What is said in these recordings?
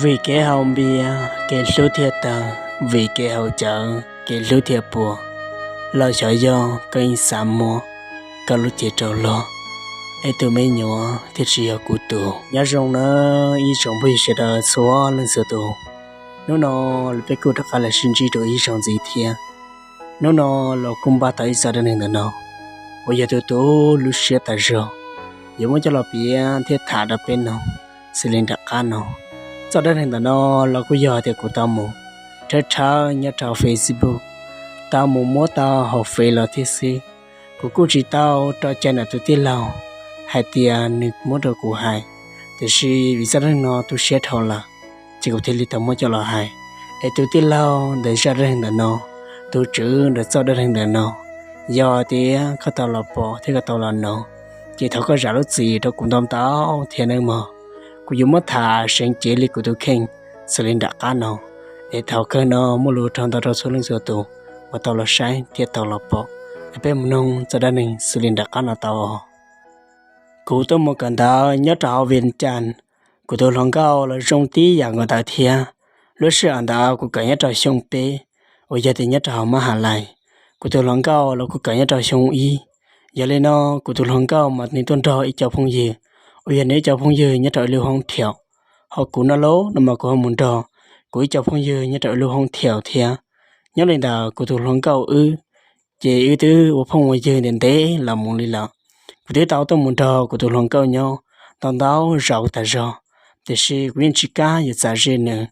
Vim kev haus npias kev hlub thiaj tawg, vim kev haus cawv kev hlub thiaj puas. Los xyov yog koj yeej xav muab koj lub cev rau luag, es tus me nyuam thiaj tsis yog kuv tus. Nyob zoo na ib tsoom phooj ywg sawv daws txhua leej txhua tus. Hnub no los peb kuj rov qab los sib ntsib rau ib zaug ntxiv thiab. Hnub no los kuj npaj tau ib txoj dab neeg ntawm no uas yog tus tu lub siab tas zog yuav muab coj los piav thiab tham rau peb mloog xws li nram qab no. Txoj dab neeg ntawm no los kuj yog tias kuv tau mus rhawv rhawv nyob rau Facebook, tau mus muab tau hauv Fev los thiab xwb. Kuv kuj tsis tau rau cai nram tus tij laug hais tias nws muab rau kuv hais, tiam sis vim txoj dab neeg no tu siab dhau lawm, ces kuv thiaj li tau muab coj los hais. Es tus tij laug ntawm zaj dab neeg ntawm no, tus tswv ntawm txoj dab neeg ntawm no, yog tias koj tau los pom thiab koj tau los hnov, ces thov koj zam lub txim rau kuv ntau ntau thiab nawb mog. Kuv yuav muab tham seev cev li kuv tus kheej xws li nram qab no. Es thaum kawg no muaj lus rau ntau rau txhua leej txhua tus uas tau los saib thiab tau los pom. Es peb mus mloog txoj dab neeg xws li nram qab no tau os. Kuv tuaj mus kawm ntawv nyob rau hauv Vias Cas, kuv tus hluas nkauj los zoo tib yam nkaus ntawd thiab. Lub sij hawm ntawd kuv kawm nyob rau xyoo peb, uas yog tias nyob rau hauv Mab Has Lais. Kuv tus hluas nkauj los kuj kawm nyob rau xyoo ib. Yog li no, kuv tus hluas nkauj mas nws tuaj nrog ib co phooj ywg uas yog nws ib co phooj ywg nyob rau ib lub hoob thiaum, ho kuv no lauj no mas kuv ho mus nrog kuv ib co phooj ywg nyob rau ib lub hoob thiaum thiab. Nyob li ntawd kuv tus hluas nkauj wb, ces wb twb ua phooj ua ywg ntev ntev los mus li lawm. Kuv twb tau tuaj mus nrog kuv tus hluas nkauj nyob ntau ntau zaus tas zog, tiam sis kuv yeej tsis kam yuav txav zej nws,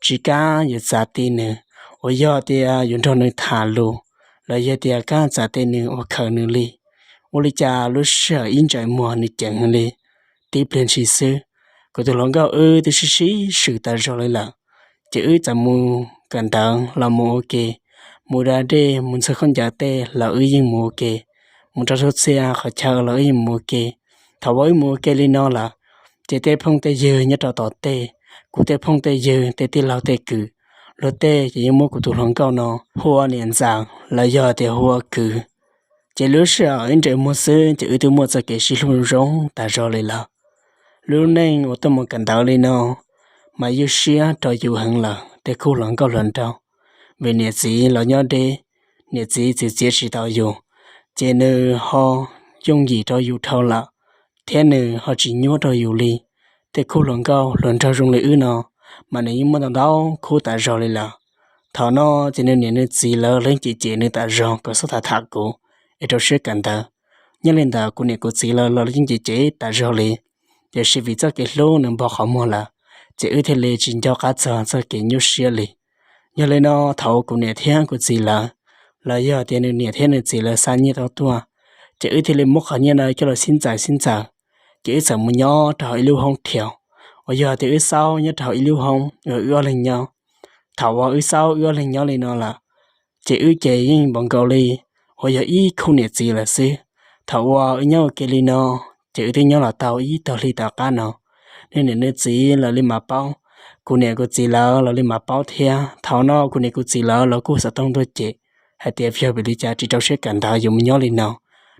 tsis kam yuav txav ti nws, uas yog tias yuav nrog nws tham lus, los yog tias kam txav ti nws uas khaws nws li. Ua li cas lub sij hawm ib ntsais muag nws ceev heev li, tib pliag ntshis xwb, kuv tus hluas nkauj wb twb sib sib swm tas zog li lawm. Ces wb txawm mus kawm ntawv los mus ua ke, mus da dej mus ntxhua khaub ncaws tej los wb yeej mus ua ke, mus rau txhua txhia qhov chaw los wb yeej mus ua ke. Thaum uas wb mus ua ke li no lawm, ces tej phooj tej ywg nyob rau tom tej, kuv tej phooj tej ywg tej tij laug tej kwv, luag tej ces yeej muab kuv tus hluas nkauj no hu ua niam ntxawm los yog tias hu ua kwv. Ces lub sij hawm ib ntsais muag xwb ces wb twb muaj txoj kev sib hlub zoo tas zog li lawm. Lub neej uas tuaj mus kawm ntawv li no mas ywj siab rau yus heev lawm tej khub hluas nkauj hluas nraug, vim niam txiv los nyob deb, niam txiv txwv txiav tsis tau yus, ces nws ho yooj yim rau yus dhau lawm, thiab nws ho tsis nyuaj rau yus li. Tej khub hluas nkauj hluas nraug zoo li wb no mas nws yeej muaj ntau ntau khub tas zog li lawm. Thaum no ces nws niam nws txiv lawv yeej cem cem nws tas zog kom txhob tham tham kuv es rau siab kawm ntawv. Nyob li ntawd kuv niam kuv txiv lawv los yeej cem cem tas zog li, tiam sis vim txoj kev hlub nws npog qhov muag lawm, ces wb thiaj li tsis nco qab txog txoj kev nyuaj siab li. Yog li no, thaum kuv niam thiab kuv txiv lawv, los yog tias nws niam thiab nws txiv lawv xa nyiaj tau tuaj, ces wb thiaj li muab qhov nyiaj no coj los sib ntxaws sib ntxaws, ces wb txawm mus nyob rau hauv ib lub hoob thiaum, uas yog tias wb xaub nyob rau hauv ib lub hoob uas wb ob leeg nyob. Thaum uas wb xaub wb ob leeg nyob li no lawm, ces wb ces yeej npaum nkaus li uas yog ib khub niam txiv lawm xwb. Thaum uas wb nyob ua ke li no, ces wb twb nyob los tau ib tog hli tom qab no, nws niam nws txiv lawv li mas paub, kuv niam kuv txiv lawv los li mas paub thiab. Thaum no kuv niam kuv txiv lawv los kuj xov tooj tuaj cem hais tias yog vim li cas tsis rau siab kawm ntawv yuav mus nyob li no.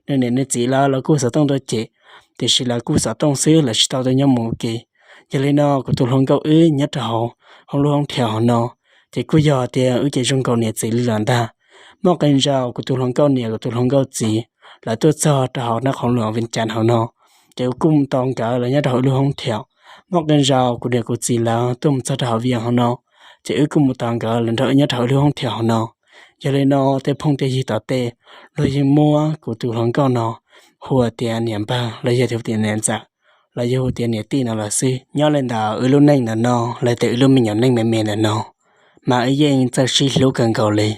Nws niam nws txiv lawv los kuj xov tooj tuaj cem, tiam sis lawv kuj xov tooj xwb, lawv tsis tau tuaj nyob mus ua ke. Yog li no kuv tus hluas nkauj wb nyob rau hauv hoob lub hoob thiaum hauv no, ces kuj yog tias wb ces zoo nkaus niam txiv li lawm ntag. Muaj qee zaus kuv tus hluas nkauj niam kuv tus hluas nkauj txiv lawv tuaj txog rau hauv nab qhoov luam Vias Cas hauv no, ces kuv kuj mus tos nkawd los nyob rau hauv ib lub hoob thiaum. Muaj qee zaus kuv niam kuv txiv lawv tuaj mus txog rau hauv Vias hauv no, ces wb kuj mus tos nkawd los nrog wb nyob rau hauv ib lub hoob thiaum hauv no. Yog li no tej phooj tej ywg tom tej, luag yeej muab kuv tus hluas nkauj no hu tias niam npawg los yog tias hu tias niam ntxawm, los yog hu tias niam tij no lawm xwb. Nyob li ntawd wb lub neej ntawm no, los tias wb lub me nyuam neej me me ntawm no, mas wb yeej txawj sib hlub kawg nkaus li.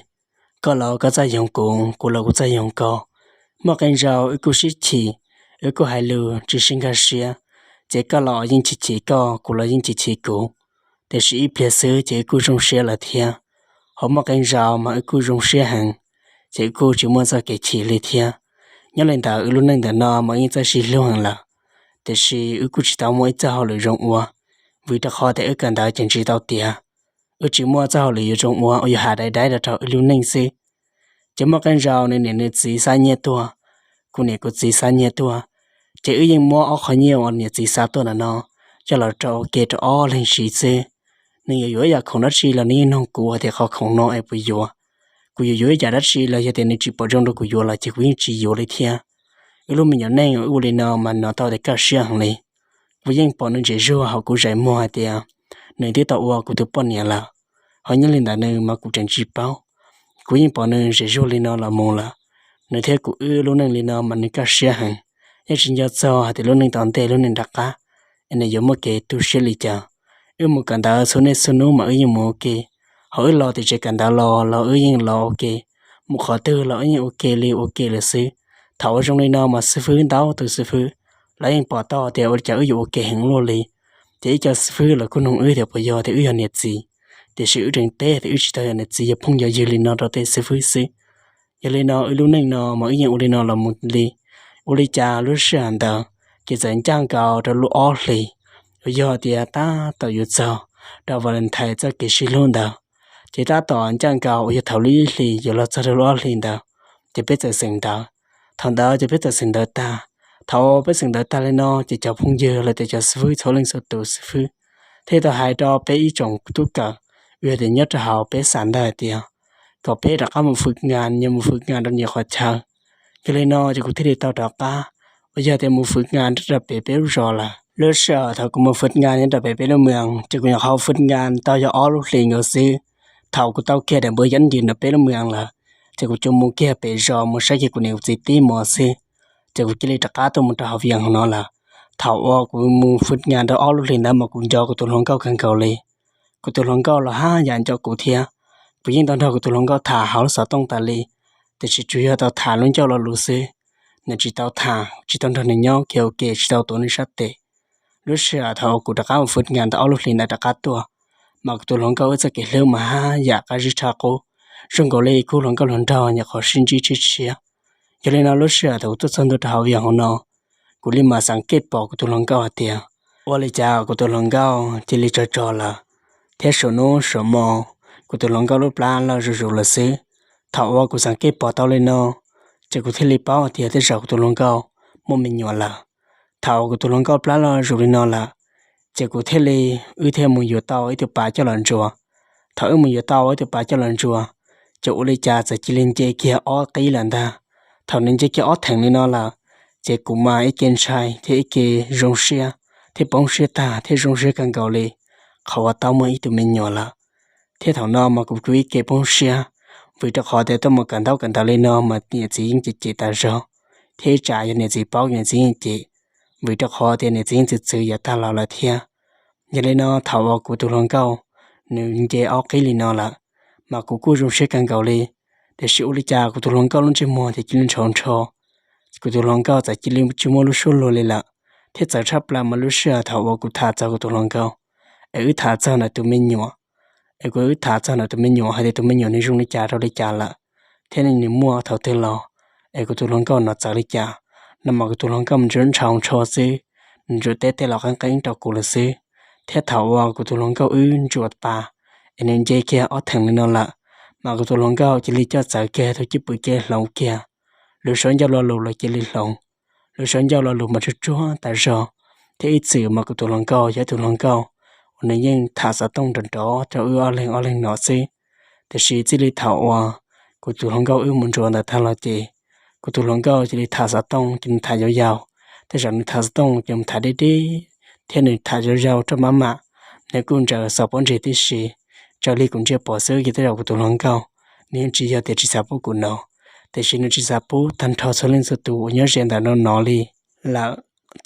Koj los koj txawj yoog kuv, kuv los kuv txawj yoog koj. Muaj qee zaus wb kuj sib chim, wb kuj hais lus tsis sib nkag siab, ces koj los yeej chim chim koj, kuv los yeej chim chim kuv. Tiam sis ib pliag xwb ces wb kuj zoo siab lawm thiab. Ho muaj qee zaus mas wb kuj zoo siab heev, ces wb kuj tsis muaj txoj kev chim li thiab. Nyob li ntawd wb lub neej ntawm no mas yeej txawj sib hlub heev lawm, tiam sis wb kuj tsis tau muaj ib txoj hauj lwm zoo ua, vim rau qhov tias wb kawm ntawv ces tsis tau tiav. Wb tsis muaj txoj hauj lwm yuav zoo ua uas yuav hais dai dai rau rau wb lub neej xwb. Ces muaj qee zaus nws niam nws txiv xa nyiaj tuaj, kuv niam kuv txiv xa nyiaj tuaj, ces wb yeej muab ob qhov nyiaj uas niam txiv xa tuaj ntawm no coj los rau ua ke rau ob leeg siv xwb. Nws yuav yuav ib yam khoom dab tsi los nws yeej nug kuv hais tias qhov khoom no es puas yuav. Kuv yuav yuav ib yam dab tsi los yog tias nws tsis pom zoo rau kuv yuav los ces kuv yeej tsis yuav li thiab. Wb lub me nyuam neej wb ua li no mas hnov tau tias kaj siab heev li. Kuv yeej pom nws ntsim zuag hauv kuv zais muag hais tias nws twb tau ua kuv tus poj niam lawm, ho nyob li ntawd nws mas kuv tseem tsis paub. Kuv yeej pom nws ntsim zuag li no los mus lawm, nws thiab kuv wb lub neej li no mas nws kaj siab heev. Yeej tsis nco txog hais tias lub neej tom ntej lub neej rov qab es nws yuav muaj kev tu siab li cas. Wb mus kawm ntawv txhua niaj txhua hnub mas wb yeej mus ua ke, ho wb los tim tsev kawm ntawv los los wb yeej los ua ke, mus qhov twg los wb yeej ua ke li ua ke lawm xwb. Thaum ua zoo li no mas xib fwb ntau tus xib fwb lawv yeej pom tau tias ua li cas wb yuav ua ke heev luaj li. Ces ib co xib fwb los kuj nug wb tias puas yog tias wb yog niam txiv, tiam sis wb tseem teb tias wb tsis tau yog niam txiv, yog phooj yog ywg li no rau tej xib fwb xwb. Yog li no wb lub neej no mas wb yeej ua li no los mus li. Ua li cas lub sij hawm ntawd ces txawm ncaj nkaus rau lub ob hlis uas yog tias tab tom yuav txog rau Valentine txoj kev sib hlub ntawd. Ces tab tom ncaj nkaus uas yog thaum lub ib hlis yuav los txog rau lub ob hlis ntawd ces peb txawm xeem ntawv. Thaum ntawd ces peb txawm xeem ntawv tag. Thaum peb xeem ntawv tag li no ces cov phooj ywg los tias cov xib fwb txhua leej txhua tus xib fwb thiaj tau hais rau peb ib tsoom tub kawm uas yog tias nyob rau hauv peb xam ntawd hais tias kom peb rov qab mus fwm nkas, nyias mus fwm nkas rau nyias qhov chaw. Yog li no ces kuv thiaj li tau rov qab uas yog tias mus fwm nkas nyob rau pem peb lub zos lawm. Lub sij hawm thaum kuv mus fwm nkas nyob rau pem peb lub moos ces kuv nyuam qhuav fwm nkas tau yog ob lub hlis nkaus xwb. Thaum kuv tau kiag daim npawb yab ncws ntawm peb lub moos lawm ces kuv tsuas mus kiag pem zos mus saib kiag kuv niam kuv txiv tib hmos xwb, ces kuv cia li rov qab tuaj mus rau hauv Vias hauv no lawm. Thaum uas kuv mus fwm nkas rau ob lub hlis ntawd mas kuv nco kuv tus hluas nkauj kawg nkaus li. Kuv tus hluas nkauj los haj yam nco kuv thiab. Kuv yeej tau nrog kuv tus hluas nkauj tham hauv lub xov tooj tas li, tiam sis tsuas yog tau tham lub ncauj lo lus xwb. Nws tsis tau tham, tsis tau nrog nws nyob kiag ua ke, tsis tau tuav nws sab tes. Lub sij hawm thaum kuv rov qab mus fwm nkas ntawm ob lub hlis ntawd rov qab tuaj, mas kuv tus hluas nkauj wb txoj kev hlub mas haj yam qab zib tshaj qub, zoo nkaus li khub hluas nkauj hluas nraug nyuam qhuav sib ntsib tshiab tshiab. Yog li no lub sij hawm thaum kuv tuaj txog ntua rau hauv Vias hauv no, kuv li mam xeem kej pom kuv tus hluas nkauj hais tias ua li cas kuv tus hluas nkauj cia li tsog tsog lawm, thiab suav hnub suav hmo kuv tus hluas nkauj lub plab loj zuj zus lawm xwb. Thaum uas kuv xeem kej pom tau li no, ces kuv thiaj li paub hais tias tej zaum kuv tus hluas nkauj muaj me nyuam lawm. Thaum kuv tus hluas nkauj plab loj zus li no lawm, ces kuv thiaj li, wb thiaj mus yuav tau ib tug pas coj los ntsuas. Thaum wb mus yuav tau ib tug pas coj los ntsuas, ces ua li cas txawm cia li nce kiag ob qib lawm ntag. Thaum nws nce kiag ob theem li no lawm, ces kuv mas ib ce ntshai thiab ib ce zoo siab, thiab poob siab tag thiab zoo siab kawg nkaus li qhov uas tau muaj ib tug me nyuam lawm. Thiab thaum no mas kuv kuj ib ce poob siab, vim rau qhov tias tuaj mus kawm ntaub kawm ntawv li no mas niam txiv yeej cem cem tas zog, thiab ib tsam yog niam txiv paub niam txiv yeej cem, vim rau qhov tias niam txiv yeej txwv txwv yav tag los lawm thiab. Yog li no thaum uas kuv tus hluas nkauj nws nce ob qib li no lawm, mas kuv kuj zoo siab kawg nkaus li. Tiam sis ua li cas kuv tus hluas nkauj lub ntsej muag ces cia li ntshauv ntsho, kuv tus hluas nkauj txawm cia li tsis muaj lub suab luag li lawm. Thiab txawv tshaj plaws mas lub sij hawm thaum uas kuv tham txog kuv tus hluas nkauj, es wb tham txog ntawm tus me nyuam, es kuv wb tham txog ntawm tus me nyuam hais tias tus me nyuam nws zoo li cas rau li cas lawm, thiab nws muaj thaum twg los, es kuv tus hluas nkauj nws txawv li cas, no mas kuv tus hluas nkauj nws tsuas ntshauv ntsho xwb, nws tsuas teb tej los qeeb qeeb rau kuv lawm xwb. Thiab thaum uas kuv tus hluas nkauj wb ntsuas pas, es nws nce kiag ob theem li no lawm, mas kuv tus hluas nkauj cia li coj txawv kiag tus cwj pwm cia li hloov kiag, lub suab ncauj lo lus los cia li hloov, lub suab ncauj lo lus mas tsuag tsuag tas zog. Thiab ib txwm mas kuv tus hluas nkauj yog ib tug hluas nkauj uas nws yeej tham xov tooj nrov nrov rau wb ob leeg ob leeg hnov xwb. Tiam sis txij li thaum uas kuv tus hluas nkauj wb mus ntsuas ntawd tag los ces kuv tus hluas nkauj cia li tham xov tooj ces nws tham yau yau, tej zaum nws tham xov tooj ces mus tham deb deb, thiab nws tham yau yau rau maj mam, nws kuj ntsaws xov pob ntseg tib si. Raws li kuv ntsia pom xwb ces tej zaum kuv tus hluas nkauj nws yeej tsis yog tias tsis xav pub kuv hnov, tiam sis nws tsis xav pub tag nrho txhua leej txhua tus uas nyob ze ntawm no hnov li lawm.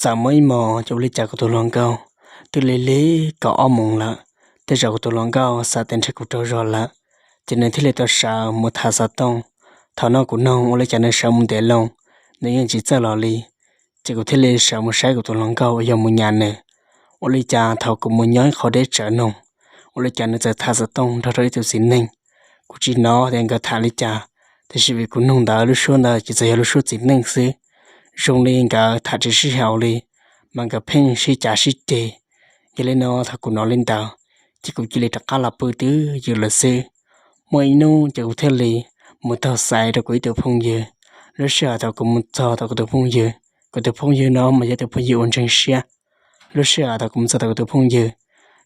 Txawm muaj ib hmos ces ua li cas kuv tus hluas nkauj twb lig lig kaum ob moos lawm, tej zaum kuv tus hluas nkauj xav tias ntshe kuv tsaug zog lawm, ces nws thiaj li tau sawv mus tham xov tooj. Thaum no kuv noog ua li cas nws sawv mus ntev loo, nws yeej tsis txawj los li. Ces kuv thiaj li sawv mus saib kuv tus hluas nkauj uas yog mus nyas nws. Ua li cas thaum kuv mus nyob ib qho deb tsawv noog, ua li cas nws txawm tham xov tooj nrog rau ib tug txiv neej. Kuv tsis hnov tias nkawd tham li cas, tiam sis vim kuv noog ntawd lub suab ntawd ces txawm yog lub suab txiv neej xwb. Zoo li nkawd tham tsis sib haum li, mas nkawd pheej sib cav sib ceg. Yog li no thaum kuv hnov li ntawd, ces kuv cia li rov qab los pw twj ywm lawm xwb. Muaj ib hnub ces kuv thiaj li mus taug xaiv rau kuv ib tug phooj ywg. Lub sij hawm thaum kuv mus txog tom kuv tus phooj ywg, kuv tus phooj ywg no mas yog tus phooj ywg uas ntseeg siab. Lub sij hawm thaum kuv mus txog tom kuv tus phooj ywg,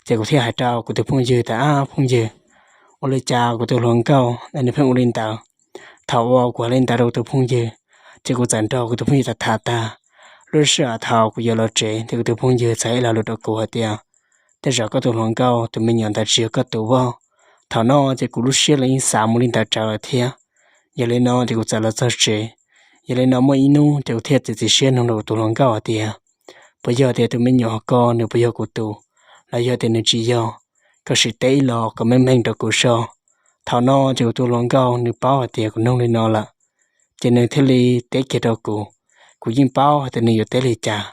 Ces kuv thiaj hais rau kuv tus phooj ywg tias, Ab phooj ywg, ua li cas kuv tus hluas nkauj nws pheej ua li ntawd? Thaum uas kuv hais li ntawd rau kuv tus phooj ywg, ces kuv txawm nrog kuv tus phooj ywg tham tham tag. Lub sij hawm thaum kuv yuav los tsev ces kuv tus phooj ywg txawm hais lo lus rau kuv hais tias, Tej zaum koj tus hluas nkauj tus me nyuam ntawd tsis yog koj tus voj. Thaum no ces kuv lub siab los yeej xav mus li ntawd rawv lawm thiab. Yog li no ces kuv txawm los txog tsev. Yog li no muaj ib hnub ces kuv thiaj txiav txim siab nug rau kuv tus hluas nkauj hais tias, Puas yog tias tus me nyuam hauv ko nws puas yog kuv tus, los yog tias nws tsis yog? Koj sim teb ib los kom meej meej rau kuv soj. Thaum no ces kuv tus hluas nkauj nws paub hais tias kuv nug li no lawm, ces nws thiaj li teb kiag rau kuv. Kuv yeej paub hais tias nws yuav teb li cas,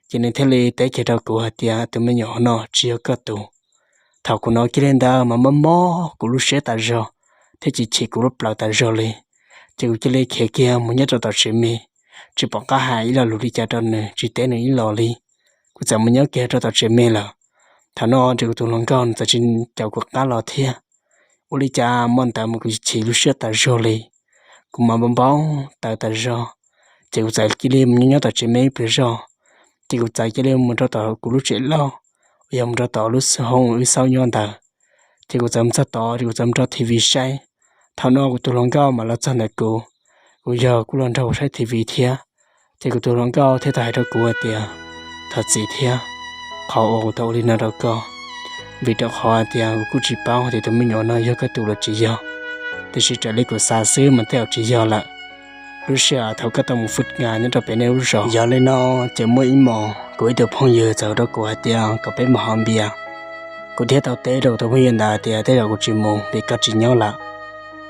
ces nws thiaj li teb kiag rau kuv hais tias, Tus me nyuam hauv no tsis yog koj tus. Thaum kuv hnov kiag li ntawd mas mob mob kuv lub siab tas zog, thiab chim chim kuv lub plawv tas zog li. Ces kuv cia li khiav kiag mus nyob rau tom tsev me, tsis pom qab hais ib lo lus li cas rau nws, tsis teb nws ib los li. Kuv txawm mus nyob kiag rau tom tsev me lawm. Thaum no ces kuv tus hluas nkauj nws txawm tsis caum kuv qab los thiab. Ua li cas hmo ntawd mas kuv chim lub siab tas zog li, kuv mas npau npau taws tas zog. Ces kuv txawm cia li mus nyob nyob tom tsev me ib pliag zog, ces kuv txawm cia li mus rau tom kuv lub tsev loj, uas yog mus rau tom lub hoob wb xauj nyob ntawd. Ces kuv txawm mus txog tod ces kuv txawm mus rau T V saib. Thaum no kuv tus hluas nkauj mam los txog ntawm kuv, kuv yog kuj los nrog kuv saib T V thiab. Ces kuv tus hluas nkauj thiaj tau hais rau kuv hais tias, Thov txim thiab, qhov uas kuv tau ua li no rau koj, vim rau qhov hais tias kuv kuj tsis paub tias tus me nyuam no yog koj tus los tsis yog, tiam sis raws li kuv xav xwb mas tej zaum tsis yog lawm. Lub sij hawm thaum koj tau mus fwj nkas nyob rau pem nej lub zos. Yog li no ces muaj ib hmos kuv ib tug phooj ywg txawm hu rau kuv hais tias kom peb mus haus npias. Kuv thiaj tau teb rau kuv tus phooj ywg ntawd hais tias, Tej zaum kuv tsis mus vim koj tsis nyob lawm.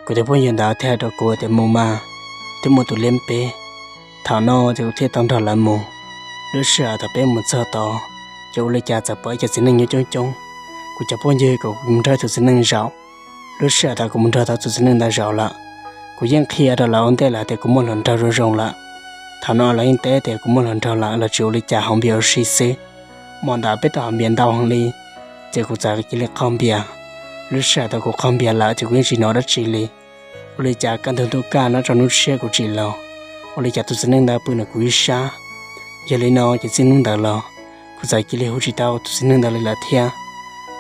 Kuv tus phooj ywg ntawd thiaj hais rau kuv tias, Mus mas, twb muaj tus liab peb. Thaum no ces kuv thiaj tau nrog lawv mus. Lub sij hawm thaum peb mus txog tod, ces ua li cas txawm pom ib co txiv neej nyob coob coob. Kuv cov phooj ywg kom kuv mus nrog tus txiv neej zaum. Lub sij hawm thaum kuv mus nrog tau tus txiv neej ntawd zaum lawm, kuv yeej qhia rau lawv ua ntej lawm tias kuv muaj hluas nraug zoo zoo lawm. Thaum no lawv yeej teb tias kuv muaj hluas nraug lawm los tsis ua li cas, haus npias ua si xwb. Hmo ntawd peb tau haus npias ntau heev li, ces kuv txawm cia li qaug npias. Lub sij hawm thaum kuv qaug npias lawm ces kuv yeej tsis hnov dab tsi li. Ua li cas kaj ntug ntuj kaj nyob rau hnub tshiab kuv tsim los, ua li cas tus txiv neej ntawd pw ntawm kuv ib sab. Yog li no ces txij hnub ntawd los, kuv txawm cia li hu tsis tau tus txiv neej ntawd li lawm thiab.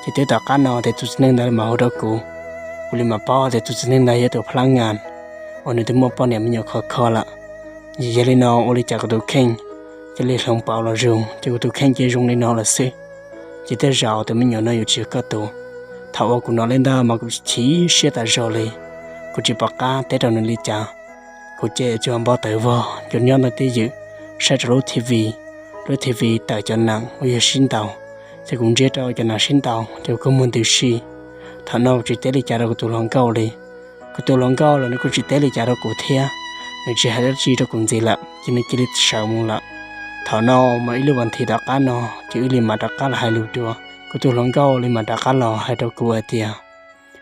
Ces twb tom qab no ces tus txiv neej ntawd li mam hu rau kuv, kuv li mam paub tias tus txiv neej ntawd yog tus pha lab ngas uas nws twb muaj poj niam me nyuam khov kho lawm. Yog li no ua li cas kuv tus kheej cia li hloov pauv los zus, ces kuv tus kheej cia zoo li no lawm xwb. Ces tej zaum tus me nyuam no yuav tsis yog koj tus. Thaum uas kuv hnov li ntawd mas kuv chim siab tas zog li, kuv tsis pom qab teb rau nws li cas. Kuv ces tsuas npau taws vog, kuv nyob ntawm twj ywm saib rau lub T V. Lub T V tawm cov neeg uas yog sib ntaus, ces kuv ntsia rau cov neeg sib ntaus ces kuv kua muag ntws si. Thaum no kuv tsis teb li cas rau kuv tus hluas nkauj li. Kuv tus hluas nkauj los nws kuj tsis teb li cas rau kuv thiab, nws tsis hais dab tsi rau kuv ntxiv lawm ces nws cia li sawv mus lawm. Thaum no mas ib lub vas thiv tom qab no, ces wb li mam rov qab los hais lus dua. Kuv tus hluas nkauj li mam rov qab los hais rau kuv hais tias,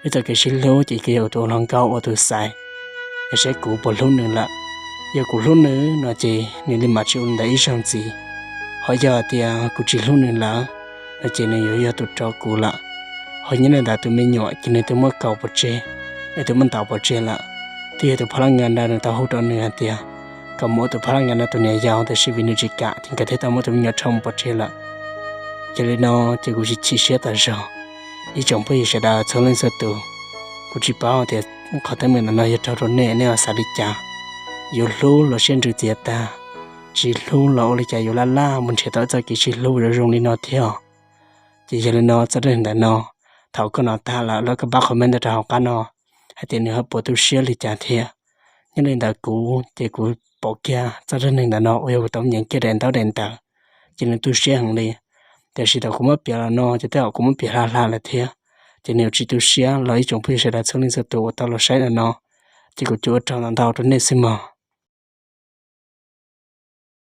wb txoj kev sib hlub ces kuv yog kuv tus hluas nkauj ua tus xaiv, es saib kuv puas hlub nws lawm. Yog kuv hlub nws no ces nws li mam tsis ua li ntawd ib zaug ntxiv. Ho yog tias kuv tsis hlub nws lawm no ces nws yuav yog tus rau kuv lawm. Ho nyob li ntawd tus me nyuam ces nws twb muab kaus pov tseg, nws twb muab ntaus pov tseg lawm. Twb yog tus pha lab ngas ntawd nws tau hu rau nws hais tias kom mus ua tus pha lab ngas ntawd tus niam yau, tiam sis vim nws tsis kam ces nkawd thiaj tau muab tus me nyuam rho mus pov tseg lawm. Yog li no ces kuv tsis chim siab tas zog. Ib tsoom phooj ywg sawv daws txhua leej txhua tus, kuv tsis paub tias qhov teeb meem ntawm no yog raug rau nej, nej ho xav li cas? Yuav hlub los siab ntsws txiav tag, tsis hlub los ua li cas yuav laj laj mus nrhiav tau txoj kev sib hlub zoo zoo li no thiab. Ces yog li no txoj dab neeg ntawm no, thaum koj hnov tag lawm los koj pab comment ntawm rau hauv qab no hais tias nws ho puas tu siab li cas thiab. Nyob li ntawm kuv ces kuv pom kiag txoj dab neeg ntawm no uas yog kuv tau nyeem kiag daim ntaub daim ntawv, ces nws tu siab heev li. Tiam sis thaum kuv muab piav los no ces tej zaum kuv muab piav hla hla lawm thiab, ces nws yuav tsis tu siab los ib tsoom phooj ywg sawv daws txhua leej txhua tus uas tau los saib ntawm no, ces kuv cov ua rau ntau ntau rau nej xwb mog.